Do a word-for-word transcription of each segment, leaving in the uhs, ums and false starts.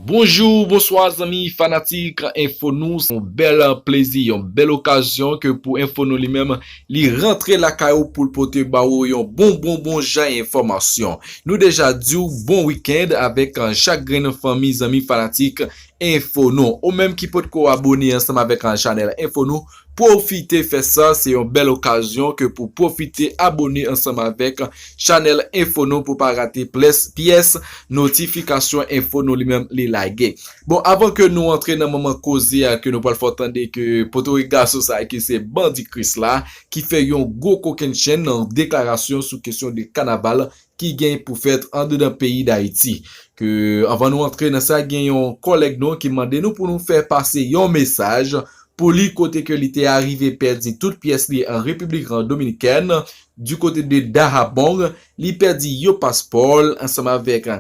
Bonjou, bonswa zanmi fanatik Enfo Nou. Se yon bèl plezi, yon bèl okazyon ke pou Enfo Nou li menm, li rantre lakay ou pou l pote ba ou yon bon, bon, bon jan enfòmasyon. Nou deja di w bon wikenn avèk, eh, chak grenn fanmi, zanmi fanatik Enfo Nou. Ou menm ki potko abone ansanm avèk, eh, chanèl Enfo Nou, pwofite fè sa, se yon bèl okazyon ke pou pwofite abone ansanm avèk chanèl Enfo Nou pou pa rate pyès, pyès notifikasyon Enfo Nou li menm li lage. Bon, avan ke nou antre nan moman koze a ke nou pral fè w tande ke potorik gason sa a ki se bandi Krisla ki fè yon gwo kokennchenn nan deklarasyon sou kesyon de kanaval ki gen pou fèt andedan peyi Dayiti. Ke, anvan nou antre nan sa, gen yon kòlèg nou ki mande nou pou nou fè pase yon mesaj pou li kote ke li te arive pèdi tout pyès li an Repiblik Dominikèn, di kote de Dajabón, li pèdi yon paspò l ansanm avèk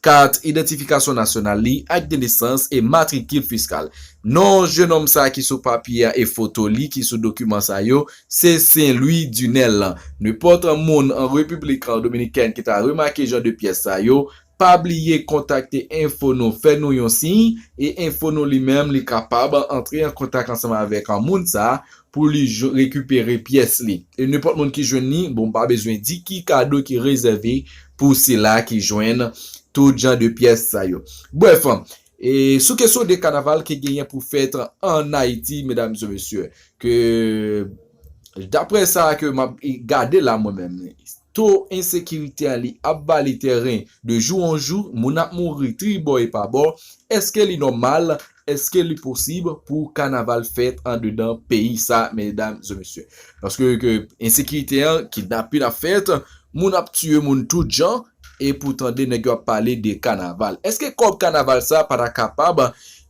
kat idantifikasyon nasyonal li, ak de nesans e matrikil fiskal. Non jennonm sa ki sou papye a e foto li ki sou dokiman sa yo, se Saint Louis Dunel. Nenpòt moun an Repiblik Dominikèn ki ta remake jan de pyès sa yo, pa bliye kontakte Enfo Nou, fè nou yon siy, e Enfo Nou li menm li kapab antre an kontak ansanm avèk moun sa pou li jwe- rekipere pyès li. E nenpòt moun ki jwenn li, bon, pa bezwen di ki kado ki rezève pou sila ki jwenn tout jan de pyès sa yo. Brèf, e sou kesyon de kanaval ki genyen pou fèt ann Ayiti, medam e mesye, ke daprè sa ke m ap gade la mwen menm, to ensekirite a li ap vale tèren de jou an jou, moun ap mouri tribò e pa bò, èske li nòmal, èske li posib pou kanaval fèt andedan peyi sa, medam e mesye? Paske ke ensekirite an, kidnapin ap fèt, moun ap tiye moun tout jan, e pou tande nèg yo ap pale de kanaval. Èske kòb kanaval sa pa ta kapab,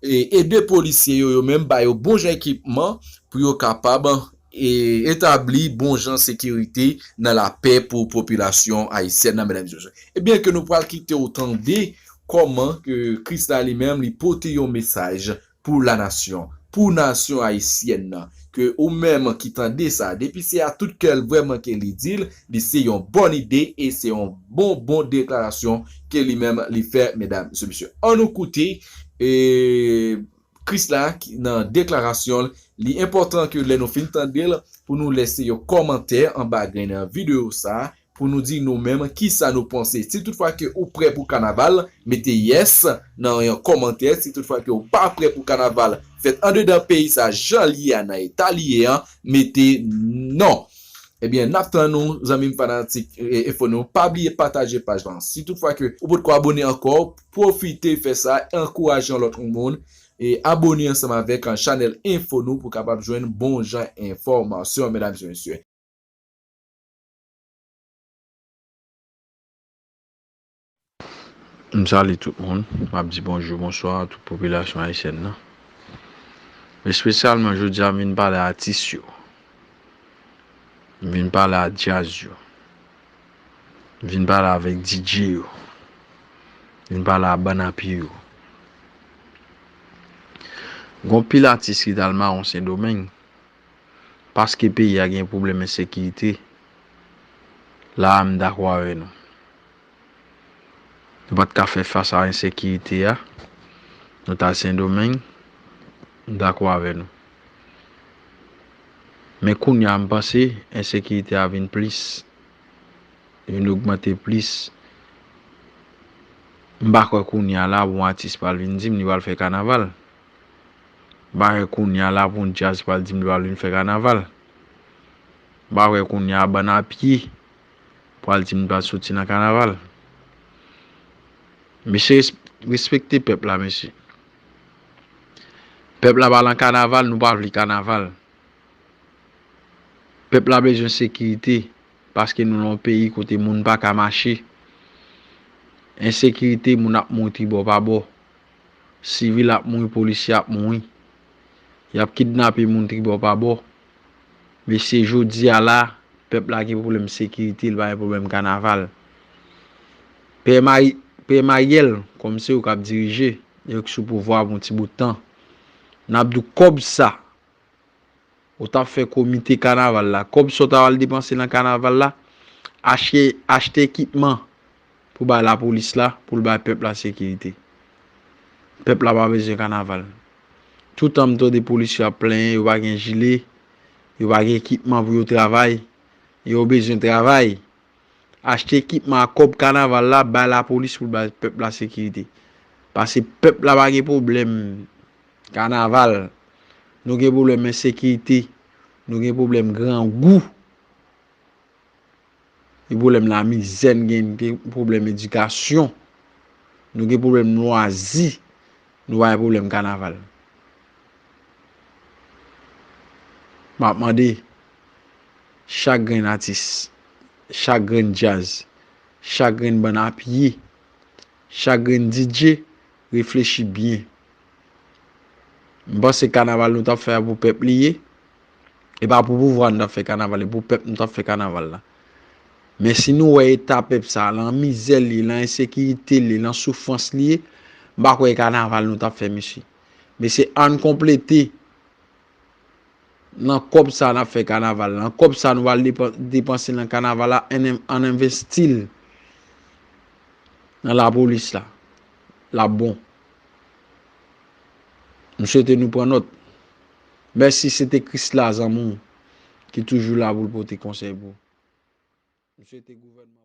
e, ede polisye yo, yo menm ba yo bon jan ekipman pou yo kapab, e, etabli bon jan sekirite nan lapè pou popilasyon ayisyèn nan, medam e mesye? Ebyen, ke nou pral kite w tande kòman ke Krisla li menm li pote yon mesaj pou lanasyon, pou nasyon ayisyèn nan, ke ou menm ki tande sa, depi se a tout kè l vrèman ke li di l, li se yon bòn ide e se yon bon, bon deklarasyon ke li menm li fè, medam e mesye. Ann nou koute, e, Krisla ki nan deklarasyon l, li enpòtan ke lè nou fin tande l, pou nou lese yon kòmantè anba grenn videyo sa, pou nou di nou menm kisa nou panse. Si toutfwa ke ou prè pou kanaval, mete yes nan yon kòmantè. Si toutfwa ke ou pa prè pou kanaval fèt andedan peyi sa, jan l ye a, nan eta li ye an, mete non. Ebyen, n ap tann ou, zanmi m fanatik, e, Enfo Nou. Pa bliye pataje paj lan. Si toutfwa ke ou potko abone ankò, pwofite fè sa, ankouraje yon lòt moun, e abone ansanm avèk, e, chanèl Enfo Nou pou kapab jwenn bon jan enfòmasyon, medam e mesye. M salye tout moun. M ap di bonjou, bonswa a tout popilasyon ayisyèn nan. Espesyalman, jodi a, m vin pale a atis yo. M vin pale a djaz yo. M vin pale avèk D J yo. M vin pale a bann a pye yo. Gon pil atis ki t al mawon Sendomeng. Paske peyi a gen pwoblèm ensekirite, la a m dakò avè nou. Nou pa t ka fè fas a ensekirite a, nou t al Sendomeng, m dakò avè nou. Men kounye a, m panse ensekirite a vin plis, vin ogmante plis. M pa kwè kounye a la pou yon atis pral vin di m li pral fè kanaval. M pa kwè kounye a la pou yon djaz pral di m li pral vin fè kanaval. M pa kwè kounye a bann a pye pral di m li pral soti nan kanaval. Mesye, res-, respekte pèp la, mesye. Pèp la pa nan kanaval, nou pa vle kanaval. Pèp la bezwen sekirite, paske nou nan yon peyi kote moun pa ka mache. Ensekirite, moun ap mouri tribò pa bò. Sivil ap mouri, polisye ap mouri. Y ap kidnape moun tribò pa bò. Mesye, jodi a la, pèp la gen pwoblèm sekirite, li pa gen pwoblèm kanaval. Pè May-, Pè Mayèl, kòm se yo k ap dirije, yo k sou pouvwa pou yon ti bout tan. N ap di w kòb sa, ou t ap fè komite kanaval la. Kòb sa w ta pral depanse nan kanaval la, achte, achte ekipman pou bay lapolis la, pou l bay pèp la sekirite. Pèp la pa bezwen kanaval. Toutan m tande polisye ap plenyen, yo pa gen jile, yo pa gen ekipman pou yo travay, yo bezwen travay. Achte ekipman ak kòb kanaval la, bay lapolis pou l bay pèp la sekirite. Paske pèp la pa gen pwoblèm kanaval. Nou gen pwoblèm ensekirite, nou gen pwoblèm grangou. Gen pwoblèm lamizè, n gen, gen pwoblèm edikasyon. Nou gen pwoblèm lwazi. Nou pa gen pwoblèm kanaval. M ap mande chak grenn atis, chak grenn djaz, chak grenn bann a pye, chak grenn D J, reflechi byen. M panse kanaval nou t ap fè a pou pèp li ye. E pa pou pouvwa nou t ap fè kanaval, e pou pèp nou t ap fè kanaval la. Men si nou wè eta pèp sa, lan mizè li ye, lan ensekirite li ye, lan soufrans li ye, m pa kwè e kanaval nou t ap fè, mesye. Mesye, ann konplete lan kòb sa n ap fè kanaval, lan kòb sa nou pral depan-, depanse lan kanaval la, ann, ann envesti l lan lapolis la. L ap bon. M swete nou pran nòt. Mèsi, se te Krisla zanmi w ki toujou la pou l pote konsèy pou ou. M swete gouvènman